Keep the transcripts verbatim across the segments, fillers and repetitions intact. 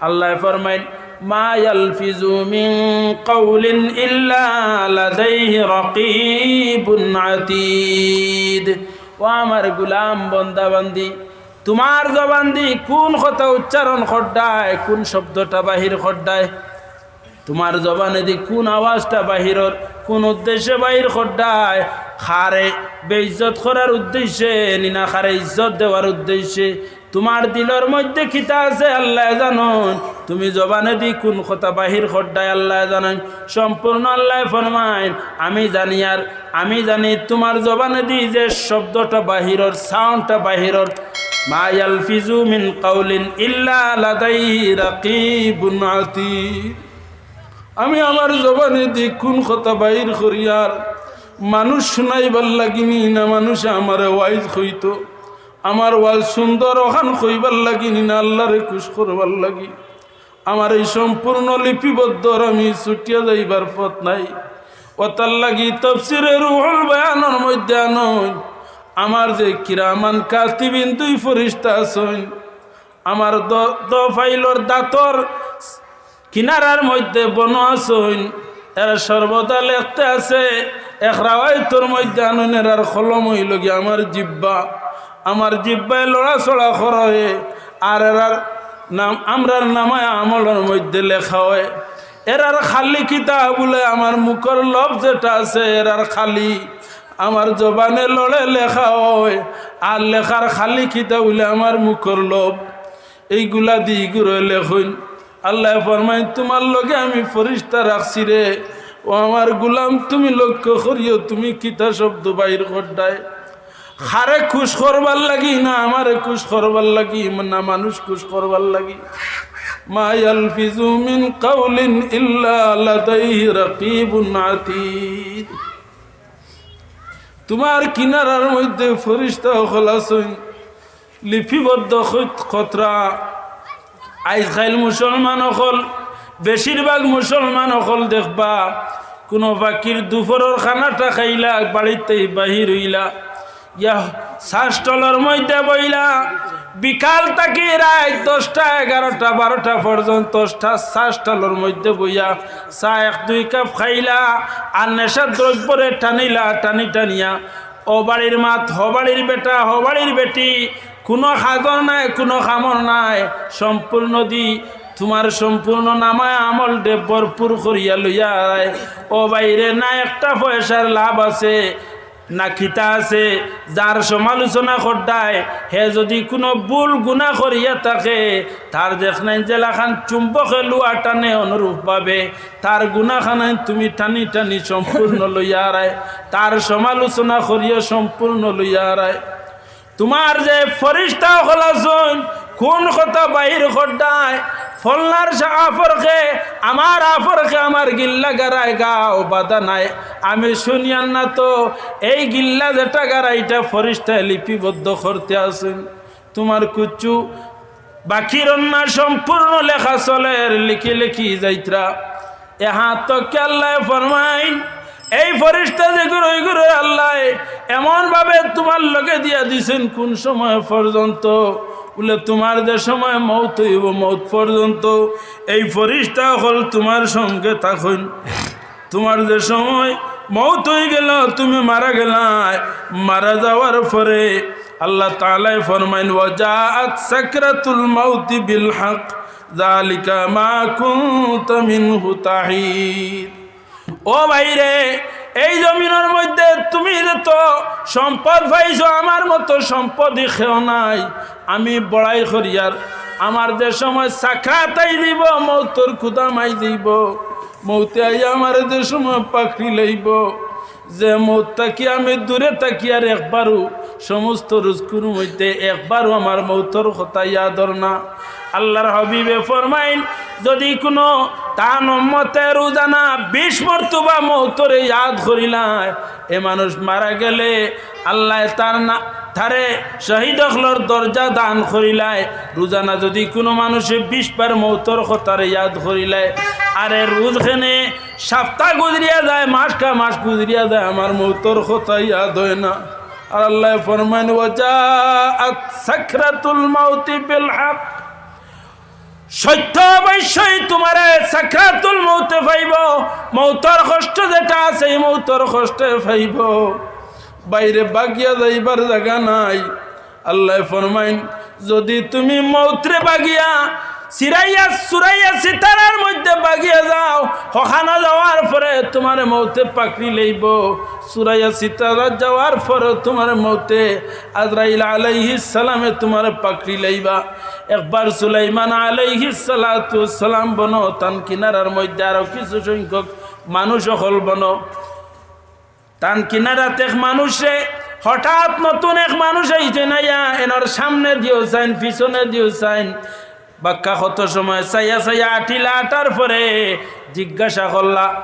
আল্লায় ফরমাইন, "মা ইয়ালফিজু মিন কাউলিন ইল্লা লাদাইহি রাকিবুন আতীদ।" ও আমার গুলাম, বন্দা বান্দি, তুমার জবানদি কুন কথা উচ্চারণ কররায়, কুন শব্দটা বাহির কররায়, তুমার জবানেদি কুন আওয়াজটা বাহির অর, কুন উদ্দেশ্যে বাহির কররায়, কারে বেইজ্জত করার উদ্দেশ্যে নি না কারে ইজ্জত দেওয়ার উদ্দেশ্যে, তুমার দিলর মধ্যে কিতা আছে আল্লায় জানইন, তুমি জবানেদি কুন কথা বাহির কররায় আল্লায় জানইন, সম্পূর্ণ আল্লায় ফরমাইন, আমি জানি। আর আমি জানি তুমার জবানেদি যে শব্দটা বাহির অর, soundটা বাহির অর, মা ইয়ালফিজু মিন কাউলিন ইল্লা লাদাইহি রাকিবুন আতীদ। আমি আমার জবানেদি কুন কথা বাহির করি, আর মানুষ হুনাইবার লাগি নি না মানুষে আমারে ওয়াইজ কইতো, আমার ওয়াজ সুন্দর অখান কইবার লাগি নি না আল্লারে খুশ করবার লাগি। আমার এই সম্পূর্ণ লিপিবদ্ধ, আর আমি ছুটিয়া যাইবার পথ নাই। অতার লাগি তফসিরে রুহুল বয়ানর মধ্যে আনইন, আমার যে কিরামান কাতিবিন দুই ফিরিস্তা আছইন, আমার দ-, দ ফাইলর দাঁতর কিনারার মধ্যে বনো আছইন, এরা সর্বদা লেখতে আছে। এক রাওয়ায়তর মধ্যে আনইন, এরার কলম অইলো গিয়া আমার জিব্বা, আমার জিব্বায় লড়াচড়া করে, আর এরার নাম, আমরার নামায় আমলর মধ্যে লেখা অয়। এরার খালি কিতা বুলে আমার মুখর লব যেটা আছে, এরার খালি আমার জবানে লড়ে লেখা অয়, আর লেখার খালি কিতা বুলে আমার মুখর লব। এইগুলাদি ইগুরে লেখইন। আল্লায় ফরমাইন, তুমার লগে আমি ফিরিস্তা রাখছি রে। ও আমার গুলাম, তুমি লক্ষ্য করিও, তুমি কিতা শব্দ বাহির কররায়। কারে খুশ করবার লাগি না আমারে খুশ করবার লাগি, না মানুষ খুশ করবার লাগি। মা ইয়ালফিজু মিন কাউলিন ইল্লা লাদাইহি রাকিবুন আতীদ। তুমার কিনারার মধ্যে ফিরিস্তা অকল আছইন, লিপিবদ্ধ খত-, খতরা। আইজকাইল মুসলমান অকল, বেশিরভাগ মুসলমান অকল দেখবা, কুনু ফাকির দুপুরর খানাটা খাইলা, বাড়িত্তে বাহির অইলা, ইয়া, শ্বাসটলর মধ্যে বইলা, বিকাল থাকি রাইত দশটা, এগারোটা, বারোটা পর্যন্ত শ্বাসটলর মধ্যে বইয়া চা এক দুই কাপ খাইলা, আর নেশা দ্রব্যরে টানিলা, টানি টানিয়া ও বাড়ির মাত, হ বাড়ির বেটা, হ বাড়ির বেটি, কুনু কাজর নাই, কুনু কামর নাই, সম্পূর্ণ দি তুমার সম্পূর্ণ নামায় আমলরে ভরপুর করিয়া লইয়া আয়। ও ভাইরে, না একটা পয়সার লাভ আছে, না কিতা আছে। যার সমালোচনা কররায়, হে যুদি কুনু ভুল গুনা করিয়া থাকে, তার দেখনাইন যেলাখান চুম্বকে লুয়া টানে, অনুরূপভাবে তার গুনাখানাইন তুমি টানি টানি সম্পূর্ণ লইয়া আরায়, তার সমালোচনা করিয়া সম্পূর্ণ লইয়া আরায়। তুমার যে ফিরিস্তা অকল আছইন, কুন কথা বাহির কররায়, ফলনার সা-, আফরকে, আমার আফরকে আমার গিল্লা গারায় গাও বাধা নাই, আমি হুনিয়ার না তো। এই গিল্লা যেটা গারায়, ইটা ফিরিস্তায় লিপিবদ্ধ করতে আছইন। তুমার কুচ্ছু বাকি রইছে না, সম্পূর্ণ লেখা চলের, লিখি লিখি যাইত্রা। এ হাত তো কে আল্লায় ফরমাইন, এই ফিরিস্তা যেগুরে, ওইগুরে আল্লায় এমন ভাবে তুমার লগে দিয়া দিছইন, কুন সময় পর্যন্ত, বুলে তুমার যে সময় মউত অইবো, মউত পর্যন্ত এই ফিরিস্তা অকল তুমার সঙ্গে থাকইন। তুমার যে সময় মউত অইগেলো, তুমি মারা গেলায়, মারা যাওয়ার পরে আল্লাহ তাআলায় ফরমাইন, "ওয়াজাআত সাকরাতুল মাউতি বিল হক, যালিকা মা কুনতা মিনহু তাহিদ।" ও ভাইরে, এই জমিনর মধ্যে তুমি যত সম্পদ পাইছো, আমার মতো সম্পদই কেউ নাই। আমি বড়াই করিয়ার, আমার যে সময় সাকরাত আই যাইবো, মউতর কুদাম আই যাইবো, মউতে আইয়া আমারে যে সময় পাকড়ি লাইবো, যে মউত থাকি আমি দূরে থাকিয়ার একবারও, সমস্ত রুজকুর মধ্যে একবারও আমার মউতর কথা ইয়াদ অর না। আল্লাহর হাবিবে ফরমাইন, যুদি কুনু তান উম্মতে রোজানা বিশ মর্তবা মউতরে ইয়াদ করিলায়, এ মানুষ মারা গেলে আল্লায় তার না, তারে শহীদ অকলর দরজা দান করিলায়। রোজানা যুদি কুনু মানুষে বিশ বার মউতর কথারে ইয়াদ করিলায়, আরে রোজ কেনে সাপ্তা গুজরিয়া যায়, মাস কা মাস গুজরিয়া যায়, আমার মউতর কথা ইয়াদ অয় না। আর আল্লায় ফরমাইন, "ওয়াজাআত সাকরাতুল মাউতি বিল হক।" সত্য অবশ্যই তুমারে সাকরাতুল মউতে পাইবো। মউতর কষ্ট যেটা আছে, এই মউতর কষ্টে পাইবো। বাইরে বাগিয়া যাইবার জাগা নাই। আল্লায় ফরমাইন, যুদি তুমি মউতরে বাগিয়া, সিরাইয়া, সুরাইয়া সিতারার মইধ্যে বাগিয়া যাও, হখানো যাওয়ার পরে তুমারে মউতে পাকড়ি লইবো। সুরাইয়া সিতারাত যাওয়ার পরে তুমারে মউতে, আজরাইল আলাইহিস সালামে তুমারে পাকড়ি লইবা। একবার সুলাইমান আলাইহিস সালাতু ওয়াস সালাম বনো, তান কিনারার মইধ্যে আরো কিছু সংখ্যক মানুষ অকল বনো। তান কিনারাত এক মানুষে, হঠাৎ নতুন এক মানুষ আইছইন, আইয়া এনর সামনেদিও চাইন, পিছনেদিও চাইন। বাক্কা কত সময় চাইয়া চাইয়া আটিলা, আটার পরে জিজ্ঞাসা করলা।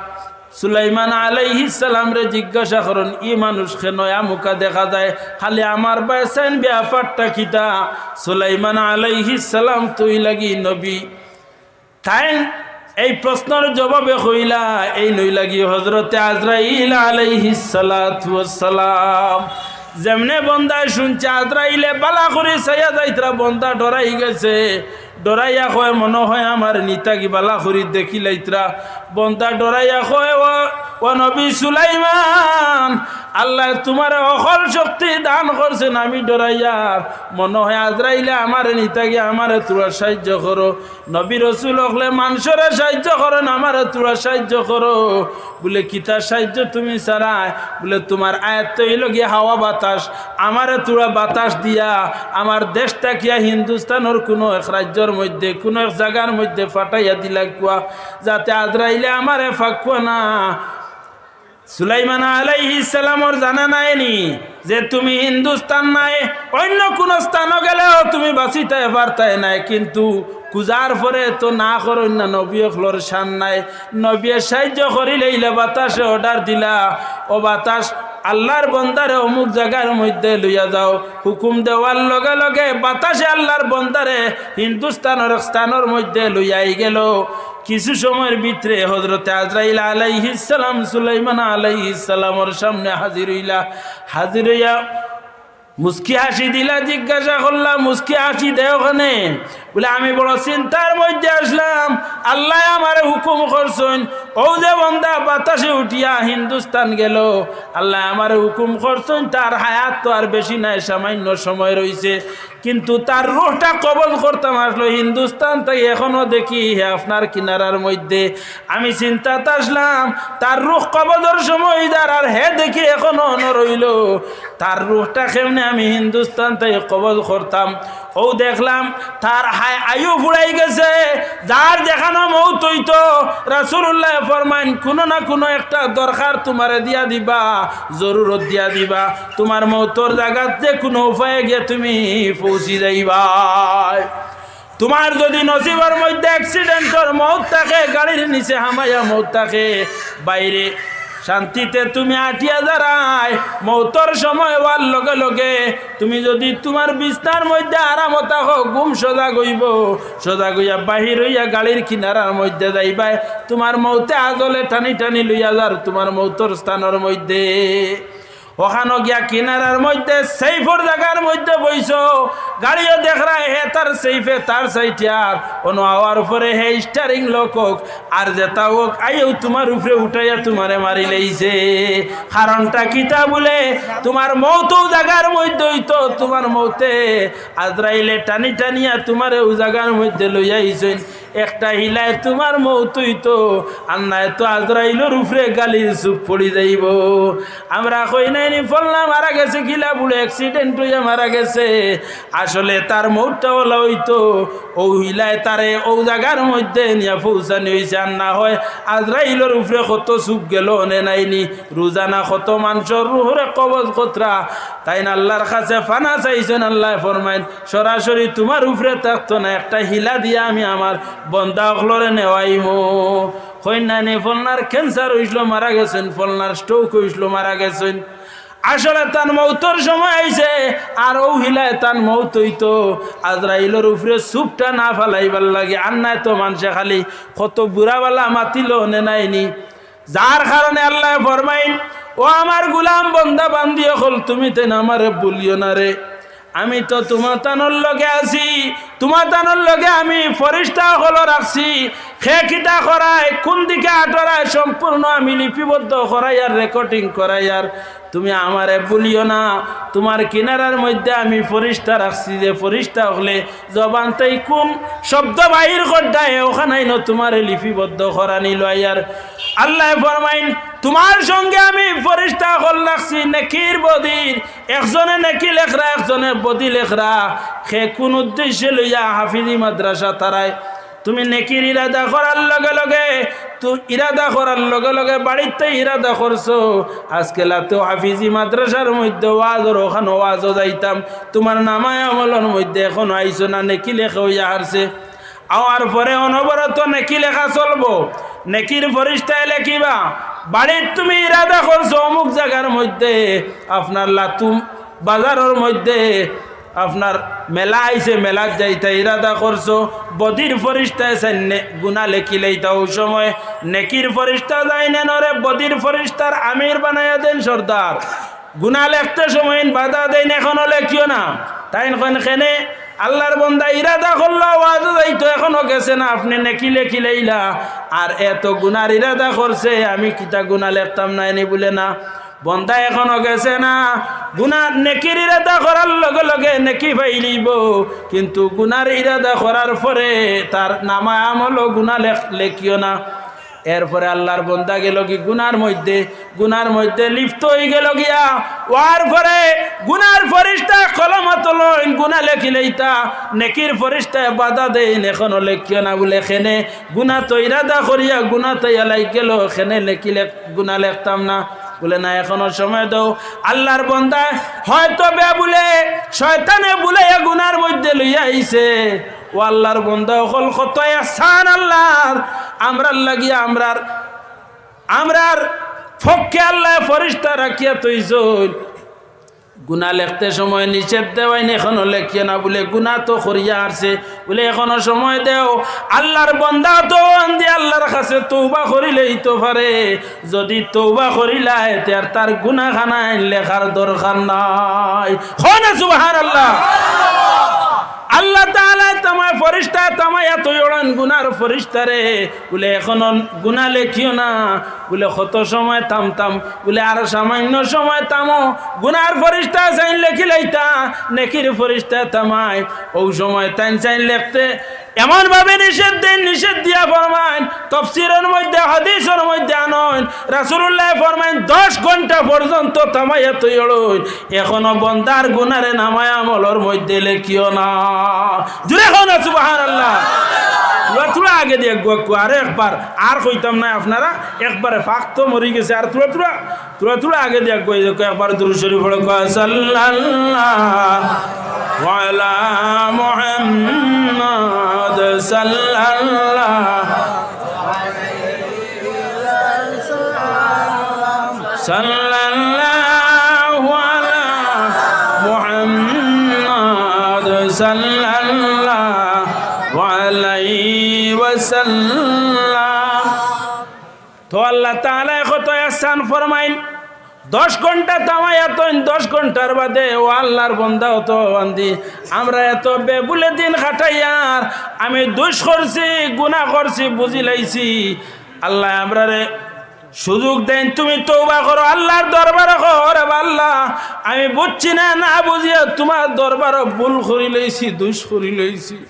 সুলাইমান আলাইহিস সালামরে জিজ্ঞাসা করইন, "ই মানুষ কেনে অমুকা দেখা যায়, খালি আমার বায় চাইন, ব্যাপারটা কিতা?" সুলাইমান আলাইহিস সালাম তো অউ লাগি নবী। তাইন এই প্রশ্নর জবাবে কইলা, এইন অউ লাগি হজরতে আজরাইল আলাইহিস সালাতু ওয়াস সালাম। যেমনে বন্দায় শুনছে আজরাইলে বালা করি চাইয়া যাইতরা, বন্দা ডরাই গেছে। ডরাইয়া কয়, "মনো হয় আমারে নিতাগি, বালা করি দেখিলাইতরা।" বন্দা ডরাইয়া কয়, "ও, ও নবী সুলাইমান, আল্লায় তুমারে অকল শক্তি দান করছইন, আমি ডরাইয়ার। মনো হয় আজরাইলে আমারে নিতাগি, আমারে থুড়া সাইয্য করো।" নবী রসুল অকলে মানষরে সাইয্য করইন, আমারে থুড়া সাইয্য করো। বুলে, "কিতা সাইয্য তুমি চাইরায়?" বুলে, "তুমার আয়ত্ত অইলো গি হাওয়া বাতাস, আমারে থুড়া বাতাস দিয়া আমার দেশ থাকিয়া হিন্দুস্তানর কুনু এক রাইজ্যর মইধ্যে, কুনু এক জাগার মইধ্যে ফাটাইয়া দিলাউক্কা, যাতে আজরাইলে আমারে পাউক্কা না।" সুলাইমান আলাইহিস সালামর জানা নাই নি যে তুমি হিন্দুস্তান নায়, অইন্য কুনু স্থানো গেলেও তুমি বাচিতায় পারতায় নায়, কিন্তু খুজার পরে তো না করইন না, নবী অকলর শান নাই। নবীয়ে সাইয্য করিলাইলা, বাতাসে order দিলা, "ও বাতাস, আল্লার বন্দারে অমুক জাগার মইধ্যে লইয়া যাও।" হুকুম দেওয়ার লগে লগে বাতাসে আল্লার বন্দারে হিন্দুস্তানর এক স্থানর মইধ্যে লইয়া আইগেলো। কিছু সময়র ভিতরে হজরতে আজরাইল আলাইহিস সালাম সুলাইমান আলাইহিস সালামর সামনে হাজির অইলা। হাজির অইয়া মুচকি হাসি দিলা, জিজ্ঞাসা করলা, "মুচকি হাসি দেও কেনে?" বুলে, "আমি বড় চিন্তার মইধ্যে আছলাম, আল্লায় আমারে হুকুম করছইন, অউ যে বন্দা বাতাসে উঠিয়া হিন্দুস্তান গেলো, আল্লায় আমারে হুকুম করছইন, তার হায়াত তো আর বেশি নাই, সামাইন্য সময় রইছে।" কিন্তু তার রুহটা কবজ করতাম আছলো হিন্দুস্তান থাকি, এখনো দেখি হে আপনার কিনারার মইধ্যে। আমি চিন্তাত আছলাম, তার রুহ কবজর সময় যার, আর হে দেখি এখনো অনো রইলো। তার রুহটা কেমনে আমি হিন্দুস্তান থাকি কবজ করতাম? অউ দেখলাম, তার হায়-, আয়ু ফুরাই গেছে, যার যেখানো মউত অইতো, রাসুলুল্লায় ফরমাইন, কুনু না কুনু একটা দরকার তুমারে দিয়া দিবা, জরুরত দিয়া দিবা, তুমার মউতর জাগাত যে কুনু উপায়ে গিয়া তুমি পৌঁছি যাইবায়। তুমার যুদি নসিবর মইধ্যে accident-র মউত থাকে, গাড়ির নিচে হামাইয়া মউত থাকে, বাইরে শান্তিতে তুমি আটিয়া যারায়, মউতর সময় অওয়ার লগে লগে তুমি যুদি তুমার বিছনার মইধ্যে আরামো থাকো, ঘুম সজাগ অইবো, সজাগ অইয়া বাহির অইয়া গাড়ির কিনারার মইধ্যে যাইবায়, তুমার মউতে আজলে টানি টানি লইয়া যার তুমার মউতর স্থানর মইধ্যে। অখানো গিয়া কিনারার মইধ্যে safe-র জাগার মইধ্যে বইছো, গাড়িও দেখরায় হে তার safe-এ, তার সাইডে আর অনো আওয়ার পরে হে steering lock অউক, আর যেতা অউক, আইয়াউ তুমার উপরে উঠাইয়া তুমারে মারিলাইছে। কারণটা কিতা বুলে, তুমার মউত অউ জাগার মইধ্যে অইতো, তুমার মউতে আজরাইলে টানি টানিয়া তুমারে অউ জাগার মইধ্যে লইয়া আইছইন। একটা হিলায় তুমার মউত অইতো, আর নায় তো আজরাইলর উপরে গালির চুপ পড়ি যাইবো। আমরা কই নায়নি ফলনা মারা গেছে, কিলা বুলে accident অইয়া মারা গেছে। আসলে তার মউতটা অলা অইতো, অউ হিলায় তারে অউ জাগার মইধ্যে নিয়া পৌঁছানি অইছে, আর না হয় আজরাইলর উপরে কত চুপ গেলো অনে নায়নি। রুজানা কত মানষর রুহরে কবজ করতরা, তাইন আল্লার কাছে ফানা চাইছইন, আল্লায় ফরমাইন, সরাসরি তুমার উপরে থাকতো না, একটা হিলা দিয়া আমি আমার বন্দা অকলরে নেওয়াইমু। কইন নায়নি, ফলনার cancer অইছলো, মারা গেছইন, ফলনার stroke অইছলো, মারা গেছইন। আসলে তান মউতর সময় আইছে, আর অউ হিলায় তান মউত অইতো, আজরাইলর উপরে চুপটা না ফালাইবার লাগি। আর নায় তো মানষে খালি কত বুরা-বালা মাতিলো অনে নায়নি। যার কারণে আল্লায় ফরমাইন, "ও আমার গুলাম, বন্দা-বান্দি অকল, তুমি তাইন আমারে ভুলিও না রে।" আমি তো তুমাতানর লগে আছি, তুমাতানর লগে আমি ফিরিস্তা অকলও রাখছি। কে কিতা করায়, কুন দিকে আটরায়, সম্পূর্ণ আমি লিপিবদ্ধ করাইয়ার, recording করাইয়ার। তুমি আমারে ভুলিও না, তুমার কিনারার মধ্যে আমি ফিরিস্তা রাখছি, যে ফিরিস্তা অকলে জবান থাকি কুন শব্দ বাইর কররায়, অখানাইনও তুমারে লিপিবদ্ধ করানি লইয়ার। আল্লায় ফরমাইন, তুমার সঙ্গে আমি ফিরিস্তা অকল রাখছি, নেকির বদির, একজনে নেকি লেখরা, একজনে বদি লেখরা। কে কুন উদ্দেশ্য লইয়া হাফিজি মাদ্রাসাত আরায়? তুমি নেকির ইরাদা করার লগে লগে, তু-, ইরাদা করার লগে লগে বাড়িত থাকি ইরাদা করছো, আজকে লাতেও হাফিজি মাদ্রাসার মধ্যে ওয়াজর, অখানো ওয়াজও যাইতাম, তুমার নামায় আমলর মধ্যে অখনো আইছো না, নেকি লেখা অইয়া হারছে। আওয়ার পরে অনবরত নেকি লেখা চলবো, নেকির ফিরিস্তায় লেখিবা। বাড়িত তুমি ইরাদা করছো অমুক জাগার মধ্যে, আপনার লাতু বাজারর মধ্যে আপনার মেলা আইছে, মেলাত যাইতা ইরাদা করছো, বদির ফিরিস্তায় চাইন নে-, গুনা লেখিলাইতা। অউ সময় নেকির ফিরিস্তা যাইন, এনরে বদির ফিরিস্তার আমির বানাইয়া দেইন, সর্দার। গুনা লেখতে সময় বাধা দেইন, অখনো লেখিও না। তাইন কইন, কেনে? আল্লার বন্দা ইরাদা করলো ওয়াজো যাইতো, অখনো গেছে না, আপনে নেকি লেখিলাইলা, আর এ তো গুনার ইরাদা করছে, আমি কিতা গুনা লেখতাম নায় নি? বুলে, না, বন্দা অখনো গেছে না। গুনা, নেকির ইরাদা করার লগে লগে নেকি পাইলিবো, কিন্তু গুনার ইরাদা করার পরে তার নামায় আমলো গুনা লেখ-, লেখিও না। এরপরে আল্লার বন্দা গেলোগি গুনার মধ্যে, গুনার মধ্যে লিপ্ত অইগেলো গিয়া। অওয়ার পরে গুনার ফিরিস্তায় কলম আতো লইন, গুনা লেখিলাইতা, নেকির ফিরিস্তায় বাধা দেইন, অখনো লেখিও না। বুলে, কেনে? গুনা তো ইরাদা করিয়া গুনাত আইয়া লাগিগেলো, কেনে নেকি লেখ-, গুনা লেখতাম না? বুলে, না, অখনো সময় দেও। আল্লার বন্দা হয়তো বেবুলে শয়তানে বুলাইয়া গুনার মধ্যে লইয়া আইছে। ও আল্লার বন্দা অকল, কত এহসান আল্লার, আমরার লাগিয়া, আমরার, আমরার পক্ষে আল্লায় ফিরিস্তা রাখিয়া থইছইন। গুনা লেখতে সময় নিষেধ দেওয়াইন, অখনো লেখিও না। বুলে, গুনা তো করিয়া হারছে। বুলে, অখনো সময় দেও। আল্লার বন্দা তো অন্দি আল্লার কাছে তওবা করিলাইতো পারে। যুদি তওবা করিলায়, তে আর তার গুনাখানাইন লেখার দরকার নাই। কও না সুবহানাল্লাহ। আল্লাহ তাআলায় তামায় ফিরিস্তা তামাইয়া থইয়রইন গুনার ফিরিস্তারে। বুলে, অখনো গুনা লেখিও না। বুলে, কত সময় থামতাম? বুলে, আর সামান্য সময় থামো। গুনার ফিরিস্তা চাইন লেখিলাইতা, নেকির ফিরিস্তা তামায়। অউ সময় তাইন চাইন লেখতে এমন ভাবে নিষেধ দেইন, নিষেধ দিয়া ফরমাইন, তফসিরর মধ্যে, হাদিসর মধ্যে আনইন, রাসুলুল্লায় ফরমাইন, দশ ঘন্টা পর্যন্ত তামাইয়া থইয়রইন, অখনো বন্দার গুনারে নামায় আমলর মধ্যে লেখিও না। জুরে কও না সুবহানাল্লাহ। থুড়া, থুড়া আগেদি একগু, একগু, আরো একবার, আর কইতাম নায় আপনারা, একবারে ফাক তো মরি গেছে, আর থুড়া, থুড়া, থুড়া আগেদি একগু, এই দেখো, একবার দুরূদ শরীফ পড়ো, কও, সাল্লাল্লাহু আলা মুহাম্মাদ, সাল্লাল্লাহু সাল্লাল্লাহু আলা মুহাম্মাদ সাল্লাল্লাহু আলাইহি ওয়াসাল্লাম। তো আল্লাহ তাআলায় কত এহসান ফরমাইন, দশ ঘন্টা তামাইয়া থইন, দশ ঘন্টার বাদে, ও আল্লার বন্দা, অত বান্দি, আমরা এত বেবুলে দিন কাটাইয়ার, আমি দুষ করছি, গুনা করছি, বুঝিলাইছি, আল্লায় আমরারে সুযোগ দেইন, তুমি তওবা করো, আল্লার দরবারো কও, "রে বা আল্লাহ, আমি বুঝছি না, না বুঝিয়া তুমার দরবারো ভুল করিলাইছি, দুষ করিলাইছি,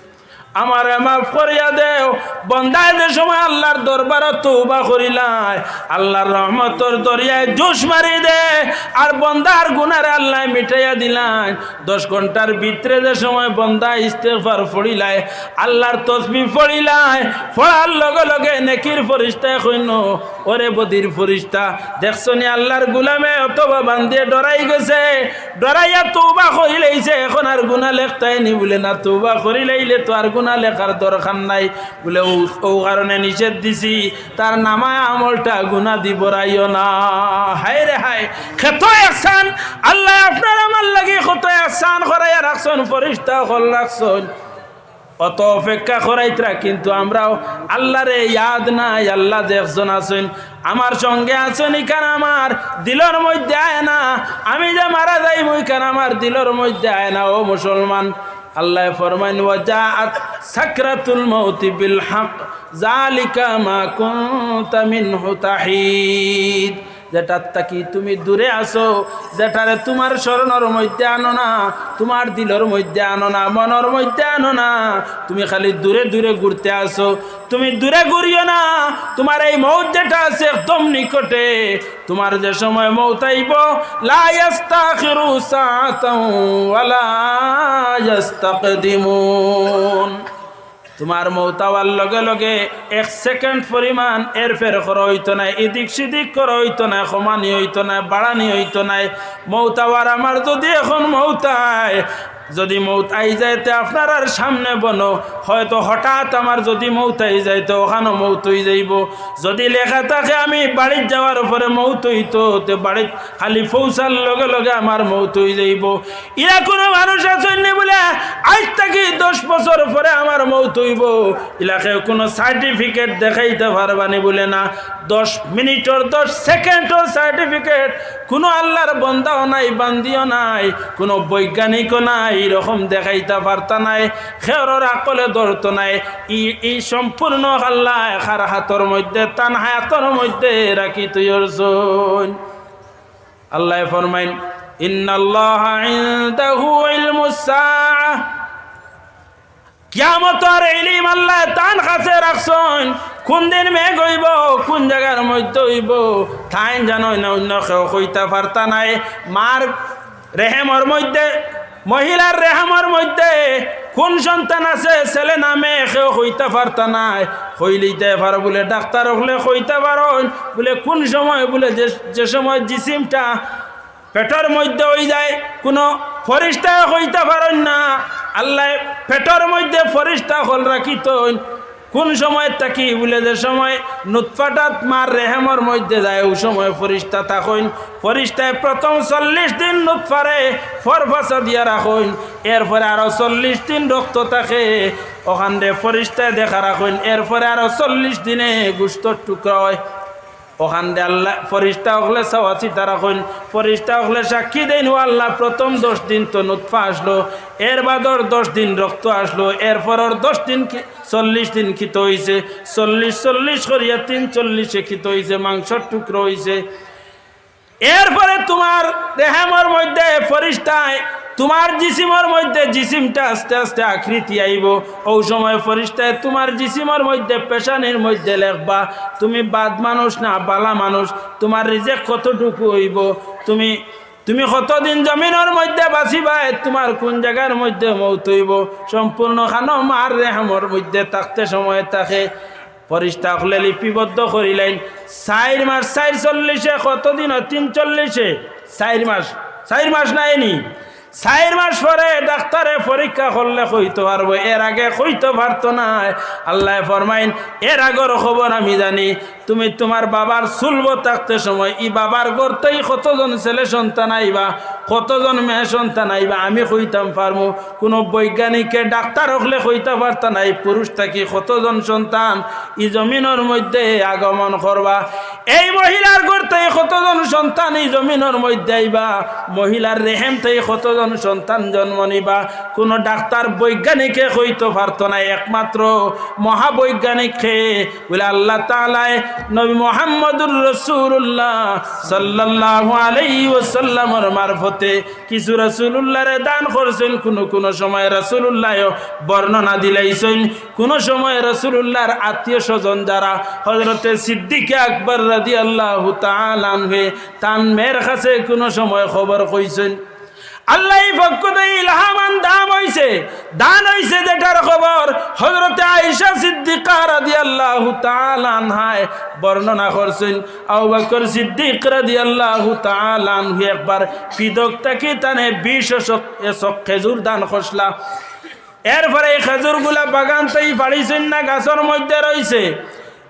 আমারে মাফ করিয়া দেও।" বন্দায় যে সময় আল্লার দরবারো তওবা করিলায়, আল্লার রহমতর দরিয়ায় জোশ মারি দেয়, আর বন্দার গুনারে আল্লায় মিটাইয়া দিলাইন। দশ ঘন্টার ভিতরে যে সময় বন্দায় ইস্তেগফার পড়িলায়, আল্লার তসবিহ পড়িলায়, পড়ার লগে লগে নেকির ফিরিস্তায় কইন, "ওরে বদির ফিরিস্তা, দেখছো নি আল্লার গুলামে অথবা বান্দিয়ে ডরাই গেছে, ডরাইয়া তওবা করিলাইছে, অখন আর গুনা লেখতায় নি?" বুলে, "না, তওবা করিলাইলে তো আর গুনা লেখার দরকার নাই।" বুলে, "অউ, অউ কারণে নিষেধ দিছি, তার নামায় আমলটা গুনা দি ভরাইও না।" হায় রে হায়, কত এহসান, আল্লায় আপনার আমার লাগি কত এহসান করাইয়া রাখছইন, ফিরিস্তা অকল রাখছইন। অত অপেক্ষা করাইতরা, কিন্তু আমরাও আল্লারে ইয়াদ নাই। আল্লাহ যে একজন আছইন, আমার সঙ্গে আছইন, ইখান আমার দিলর মধ্যে আয় না। আমি যে মারা যাইমু, ইখান আমার দিলর মধ্যে আয় না। ও মুসলমান, আল্লায় ফরমাইন, "ওয়াজাআত সাকরাতুল মাউতি বিল হক, যালিকা মা কুনতা মিনহু তাহিদ।" যেটার থাকি তুমি দূরে আছো, যেটারে তুমার স্মরণর মধ্যে আনো না, তুমার দিলর মধ্যে আনো না, মনর মধ্যে আনো না, তুমি খালি দূরে দূরে ঘুরতে আছো। তুমি দূরে ঘুরিও না, তুমার এই মউত যেটা আছে একদম নিকটে। তুমার যে সময় মউত আইবো, লা ইয়াস্তাখিরু সাআতাও ওয়া লা ইয়াস্তাকদিমুন। তুমার মউত আওয়ার লগে লগে এক সেকেন্ড পরিমাণ এরফের করা অইতো নায়, ইদিক সিদিক করা অইতো নায়, কমানি অইতো নায়, বাড়ানি অইতো নায়। মউত আওয়ার আমার যুদি এখন মউত আয়, যুদি মউত আই যায়, তে আপনারার সামনে বনো, হয়তো হঠাৎ আমার যুদি মউত আই যায়, তে অখানো মউত অই যাইবো। যুদি লেখা থাকে আমি বাড়িত যাওয়ার পরে মউত অইতো, তে বাড়িত খালি পৌঁছার লগে লগে আমার মউত অই যাইবো। ইলা কুনু মানুষ আছইন নি বুলে, আইজ থাকি দশ বছর পরে আমার মউত অইবো, ইলা কেউ কুনু সার্টিফিকেট দেখাইতা পারবা নি বুলে না। দশ মিনিটর, দশ সেকেন্ডর সার্টিফিকেট কুনু আল্লার বন্দাও নাই, বান্দিও নাই, কুনু বৈজ্ঞানিকও নাই, ইরকম দেখাইতা পারতা নায়, কেউরর আকলে ধরতো নায়। ই, ই সম্পূর্ণ আল্লায় কার হাতর মধ্যে, তান হায়াতর মধ্যে রাখি থইছইন। আল্লায় ফরমাইন, "ইন্নাল্লাহা ইনদাহু ইলমুস সাআহ।" কিয়ামতর ইলিম আল্লায় তান কাছে রাখছইন। কুন দিন মেঘ অইবো, কুন জাগার মধ্যে অইবো, তাইন জানইন না, অইন্য কেউ কইতা পারতা নায়। মার রেহেমর মধ্যে, মহিলার রেহেমর মধ্যে কুন সন্তান আছে, ছেলে না মেয়ে, কেউ কইতা পারতা নায়। কইলিতে পারো বুলে, ডাক্তার অকলে কইতা পারইন বুলে, কুন সময় বুলে, যে, যে সময় জিসিমটা পেটর মধ্যে অই যায়, কুনু ফিরিস্তায় কইতা পারইন না। আল্লায় পেটর মধ্যে ফিরিস্তা অকল রাখিতইন। কুন সময় থাকি বুলে, যে সময় নুতফাটা মার রেহেমর মধ্যে যায়, অউ সময় ফিরিস্তা থাকইন। ফিরিস্তায় প্রথম চল্লিশ দিন নুতফারে ফরফাসা দিয়া রাখইন, এরপরে আরো চল্লিশ দিন রক্ত থাকে, অখানরে ফিরিস্তায় দেখা রাখইন, এরপরে আরো চল্লিশ দিনে গোশতর টুকরা অয়। অখানরে আল্লাহ ফিরিস্তা অকলে চাওয়া চিতা রাখইন, ফিরিস্তা অকলে সাক্ষী দেইন, "ও আল্লাহ, প্রথম দশ দিন তো নুতফা আছলো, এর বাদর দশ দিন রক্ত আছলো, এরপরর দশ দিন কি, চল্লিশ দিন কিতা অইছে, চল্লিশ, চল্লিশ করিয়া তিন চল্লিশে কিতা অইছে, মাংসর টুকরা অইছে।" এরপরে তুমার রেহেমর মধ্যে ফিরিস্তায় তুমার জিসিমর মধ্যে জিসিমটা আস্তে আস্তে আকৃতি আইবো। অউ সময় ফিরিস্তায় তুমার জিসিমর মধ্যে, পেশানির মধ্যে লেখবা, তুমি বাদ মানুষ না বালা মানুষ, তুমার রিজেক কতটুকু অইবো, তুমি, তুমি কতদিন জমিনর মধ্যে বাচিবায়, তুমার কুন জাগার মধ্যে মউত অইবো, সম্পূর্ণ খানো মার রেহেমর মধ্যে থাকতে সময় থাকে। ফিরিস্তা অকলে লিপিবদ্ধ করিলাইন। চাইর মাস, চাইর চল্লিশে কতদিন অয়? তিন চল্লিশে, চাইর মাস, চাইর মাস নায় নি? চাইর মাস পরে ডাক্তারে পরীক্ষা করলে কইতো পারবো, এর আগে কইতো পারতো নায়। আল্লায় ফরমাইন, এর আগর খবর আমি জানি। তুমি তুমার বাবার সুলবো থাকতে সময় ই বাবার ঘর থাকি কতজন ছেলে সন্তান আইবা, কতজন মেয়ে সন্তান আইবা, আমি কইতাম পারমু। কুনু বৈজ্ঞানিকে, ডাক্তার অকলে কইতা পারতা নায়, পুরুষ থাকি কতজন সন্তান ই জমিনর মধ্যে আগমন করবা। এই মহিলার ঘর থাকি কতজন সন্তান ই জমিনর মধ্যে আইবা, মহিলার রেহেম থাকি কতজন সন্তান জন্ম নিবা, কুনু ডাক্তার বৈজ্ঞানিকে কইতো পারতো নায়। একমাত্র মহাবৈজ্ঞানিকে বুলে আল্লাহ তাআলায় নবী মুহাম্মদুর রাসূলুল্লাহ সাল্লাল্লাহু আলাইহি ওয়াসাল্লামর মারফতে কিছু রাসূলুল্লাহরে দান করছইন, কুনু কুনু সময় রাসূলুল্লায়ও বর্ণনা দিলাইছইন, কুনু সময় রাসূলুল্লাহর আত্মীয় স্বজন যারা হযরতে সিদ্দিকে আকবর রাদিয়াল্লাহু তাআলা আনহু তান মেয়ের কাছে কুনু সময় খবর কইছইন। আল্লাহ এই পক্ষ থাকি ইলহামান দান অইছে, দান অইছে যেটার খবর হযরতে আয়েশা সিদ্দিকা রাদিয়াল্লাহু তাআলা আনহায় বর্ণনা করছইন। আবু বকর সিদ্দিক রাদিয়াল্লাহু তাআলা আনহু একবার পিদক থাকি তানে বিশ শক, এ শক খেজুর দান করছলা। এরপরে এই খেজুরগুলা বাগান থাকি পাড়িছইন না, গাছর মধ্যে রইছে।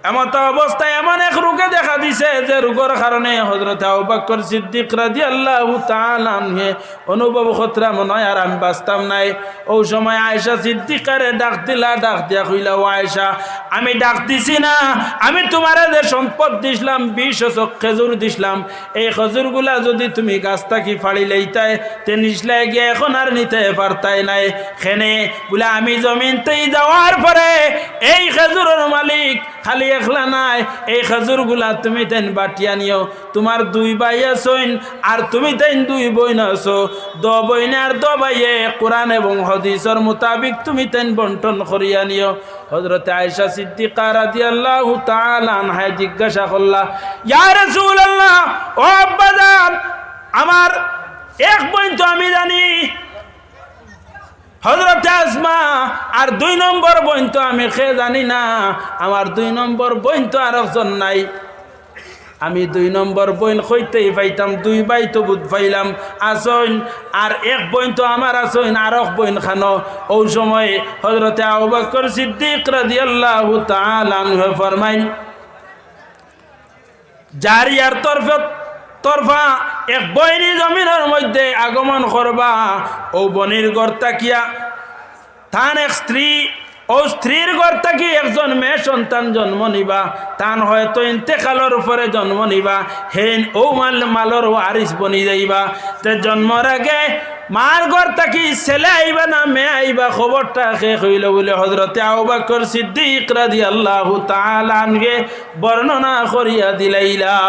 এমত অবস্থায় এমন এক রোগে দেখা দিছে, যে রোগর কারণে হযরতে আবু বকর সিদ্দিক রাদিয়াল্লাহু তাআলা আনহু অনুভব করতরা মনে হয় আর আমি বাঁচতাম নায়। অউ সময় আয়েশা সিদ্দিকারে ডাক দিলা, ডাক দিয়া কইলা, "ও আয়েশা, আমি ডাক দিছি না, আমি তুমারে যে সম্পদ দিছলাম, বিশ অসক খেজুর দিছলাম, এই খেজুরগুলা যুদি তুমি গাছ থাকি ফাড়ি লইতায়, তে নিছলায় গিয়া অখন আর নিতে পারতায় নায়। কেনে?" বুলে, "আমি জমিন থাকি যাওয়ার পরে এই খেজুরর মালিক খালি একলা নায়, এই খেজুরগুলা তুমি তাইন বাটিয়া নিও। তুমার দুই ভাই আছইন, আর তুমি তাইন দুই বইন আছো। দ বইনে আর দ ভাইয়ে কোরআন এবং হাদিসর মোতাবিক তুমি তাইন বন্টন করিয়া নিও।" হযরতে আয়েশা সিদ্দিকা রাদিয়াল্লাহু তাআলা আনহায় জিজ্ঞাসা করলা, "ইয়া রাসূলুল্লাহ, ও আব্বাজান, আমার এক বইন তো আমি জানি, হযরতে আসমা, আর দুই নম্বর বইন তো আমি কে জানি না, আমার দুই নম্বর বইন তো আরকজন নাই। আমি দুই নম্বর বইন কইতেই পাইতাম, দুই ভাই তো বুঝ পাইলাম আছইন, আর এক বইন তো আমার আছইন, আরক বইন খানো?" অউ সময় হযরতে আবু বকর সিদ্দিক রাদিয়াল্লাহু তাআলা আনহু ফরমাইন, জারিয়ার তরফে, তরফা এক বইনি জমিনর মধ্যে আগমন করবা। অউ বইনির ঘর থাকিয়া তান এক স্ত্রী, অউ স্ত্রীর ঘর থাকি একজন মেয়ে সন্তান জন্ম নিবা। তান হয়তো ইন্তেকালর পরে জন্ম নিবা, হেইন অউ মাল, মালর ওয়ারিস বনি যাইবা। তে জন্মর আগে মার ঘর থাকি ছেলে আইবা না মেয়ে আইবা, খবরটা কে কইলো বুলে হযরতে আবু বকর সিদ্দিক রাদিয়াল্লাহু তাআলা আনহুয়ে বর্ণনা করিয়া দিলাইলা।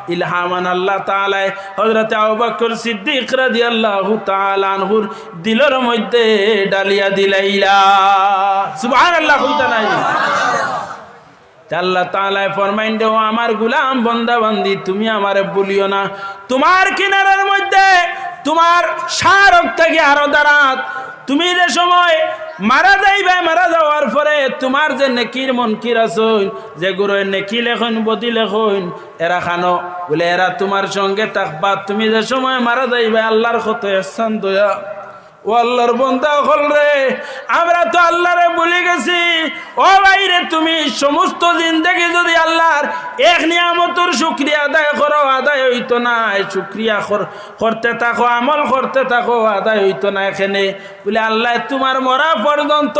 ইলহামান আল্লাহ তাআলায় হযরতে আবু বকর সিদ্দিক রাদিয়াল্লাহু তাআলা আনহুর দিলর মধ্যে ডালিয়া দিলাইলা। সুবহানাল্লাহ কইতা নাই? তে আল্লাহ তাআলায় ফরমাইন দে, "ও আমার গুলাম, বন্দা বান্দি, তুমি আমারে ভুলিও না। তুমার কিনারার মধ্যে তুমার শাহরগ থাকি আরো দারাত, তুমি যে সময় মারা যাইবায়, মারা যাওয়ার পরে তুমার যে নেকির মুনকির আছইন, যেগুরে নেকি লেখইন, বদি লেখইন, এরা খানো বুলে, এরা তুমার সঙ্গে থাকবা। তুমি যে সময় মারা যাইবায়, আল্লাহর কত এহসান দয়া।" ও আল্লাহর বন্দা অকল রে, আমরা তো আল্লাহরে ভুলি গেছি। ও ভাই রে, তুমি সমস্ত জিন্দেগি যুদি আল্লাহর এক নিয়ামতর শুকরিয়া আদায় করো, আদায় অইতো নায়। শুকরিয়া কর-, করতে থাকো, আমল করতে থাকো, আদায় অইতো নায়। কেনে বুলে, আল্লায় তুমার মরা পর্যন্ত,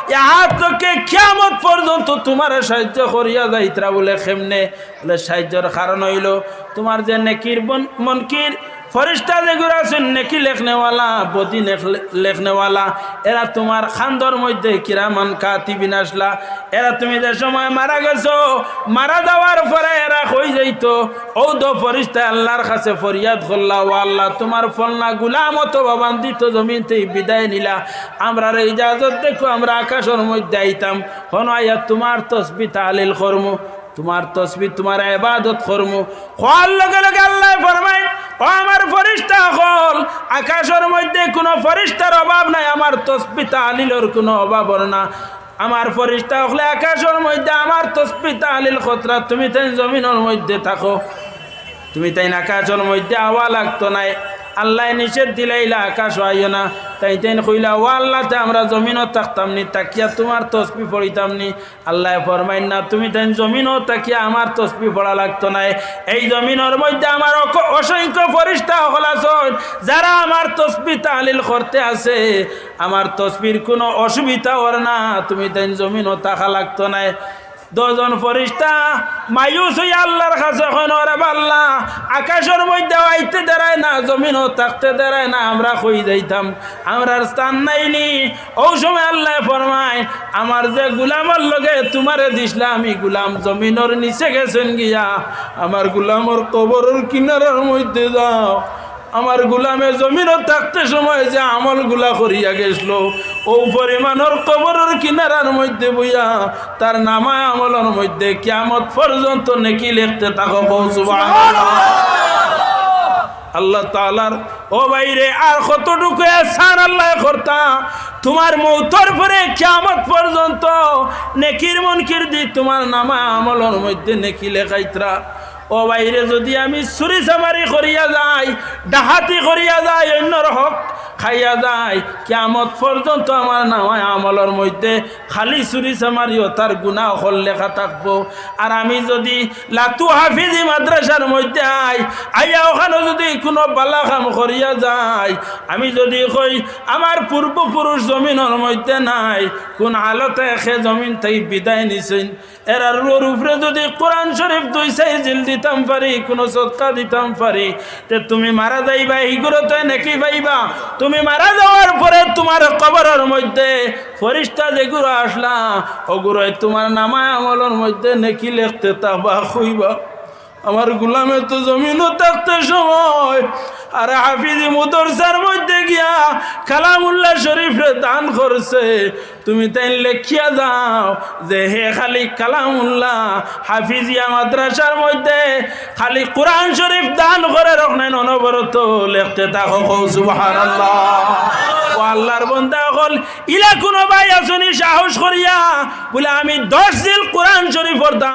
এ হাত থেকে কিয়ামত পর্যন্ত তুমারে সাহায্য করিয়া যাইতরা। বুলে, কেমনে? বুলে, সাহায্যর কারণ অইলো তুমার যে নেকির বন-, মুনকির ফরিস্তা যেগুরা আছইন, নেকি লেখনেওয়ালা, বদি নেখ-, লেখনেওয়ালা, এরা তুমার কান্দর মধ্যে কিরামান কাতিবিন আছলা। এরা তুমি যে সময় মারা গেছো, মারা যাওয়ার পরে এরা কই যাইতো, অউ দ ফরিস্তায় আল্লাহর কাছে ফরিয়াদ করলা, "ও আল্লাহ, তুমার ফলনা গুলাম অথবা বান্দি তো জমিন থাকি বিদায় নিলা, আমরারে ইজাজত দেও, আমরা আকাশর মধ্যে আইতাম, হনো আইয়া তুমার তসবি তাহলিল করমু।" তুমার তসবি, তুমার ইবাদত করমু। কওয়ার লগে লগে আল্লায় ফরমাইন, "ও আমার ফরিস্তা অকল, আকাশর মধ্যে কুনু ফরিস্তার অভাব নাই, আমার তসবি তাহলিলর কুনু অভাব অর না। আমার ফরিস্তা অকলে আকাশর মধ্যে আমার তসবি তাহলিল করতরা, তুমি তাইন জমিনর মধ্যে থাকো।" তুমি তাইন আকাশর মধ্যে আওয়া লাগতো নায়। আল্লায় নিষেধ দিলাইলা, "আকাশো আইও না।" তাইন তাইন কইলা, "ও আল্লাহ, তে আমরা জমিনো থাকতাম নি, থাকিয়া তুমার তসবি পড়িতাম নি?" আল্লায় ফরমাইন না, "তুমি তাইন জমিনো থাকিয়া আমার তসবি পড়া লাগতো নায়। এই জমিনর মধ্যে আমার অক-, অসংখ্য ফরিস্তা অকল আছইন, যারা আমার তসবি তাহলিল করতে আছে, আমার তসবির কুনু অসুবিধা অর না, তুমি তাইন জমিনো থাকা লাগতো নায়।" দশজন ফরিস্তা মায়ুস অইয়া আল্লাহর কাছে কইন, "ওরে আল্লাহ, আকাশর মধ্যে আইতে দেরায় না, জমিনো থাকতে দেরায় না, আমরা কই যাইতাম, আমরার স্থান নাই নি।" অউ সময় আল্লায় ফরমাইন, "আমার যে গুলামর লগে তুমারে দিছলাম, ই গুলাম জমিনর নিচে গেছইন গিয়া, আমার গুলামর কবরর কিনারার মধ্যে যাও।" আমার গুলামে জমিনো থাকতে সময় যে আমলগুলা করিয়া গেছলো, অউ পরিমাণর কবরর কিনারার মধ্যে বইয়া তার নামায়ে আমলর মধ্যে কিয়ামত পর্যন্ত নেকি লেখতে থাকো। কও সুবহানাল্লাহ। আল্লাহ তাআলার, ও ভাই রে, আর কতটুকু এহসান আল্লায় করতা? তুমার মউতর পরে কিয়ামত পর্যন্ত নেকির মুনকির দি তুমার নামায়ে আমলর মধ্যে নেকি লেখাইতরা। ও ভাইরে, যুদি আমি চুরি চামারি করিয়া যাই, ডাকাতি করিয়া যাই, অইন্যর হক খাইয়া যাই, কিয়ামত পর্যন্ত আমার নামায় আমলর মধ্যে খালি চুরি চামারি অতার গুনা অকল লেখা থাকবো। আর আমি যুদি লাতু হাফিজি মাদ্রাসার মধ্যে আই, আইয়া অখানো যুদি কুনু বালা কাম করিয়া যাই, আমি যুদি কই আমার পূর্বপুরুষ জমিনর মধ্যে নাই, কুন হালতে হে জমিন থাকি বিদায় নিছইন, এরার রুহর উপরে যুদি কোরআন শরীফ দুই চাইর জিল দিতাম পারি, কুনু সদকা দিতাম পারি, তে তুমি মারা যাইবা, হিগুরতে নেকি পাইবা। তুমি মারা যাওয়ার পরে তুমার কবরর মধ্যে ফিরিস্তা যেগুরো আছলা, অগুরোয় তুমার নামায় আমলর মধ্যে নেকি লেখতে থাকবা, কইবা, আমার গুলামে তো জমিনো থাকতে সময় আর হাফিজি মুদরসার মধ্যে গিয়া কালামুল্লাহ শরীফরে দান করছে, তুমি তাইন লেখিয়া যাও যে হে খালি কালামুল্লাহ হাফিজিয়া মাদ্রাসার মধ্যে খালি কোরআন শরীফ দান করের, অখনাইন অনবরত লেখতে থাকো। কও সুবহানাল্লাহ। ও আল্লাহর বন্দা অকল, ইলা কুনু ভাই আছনি সাহস করিয়া বুলে, আমি দশ জিল কোরআন শরীফর দান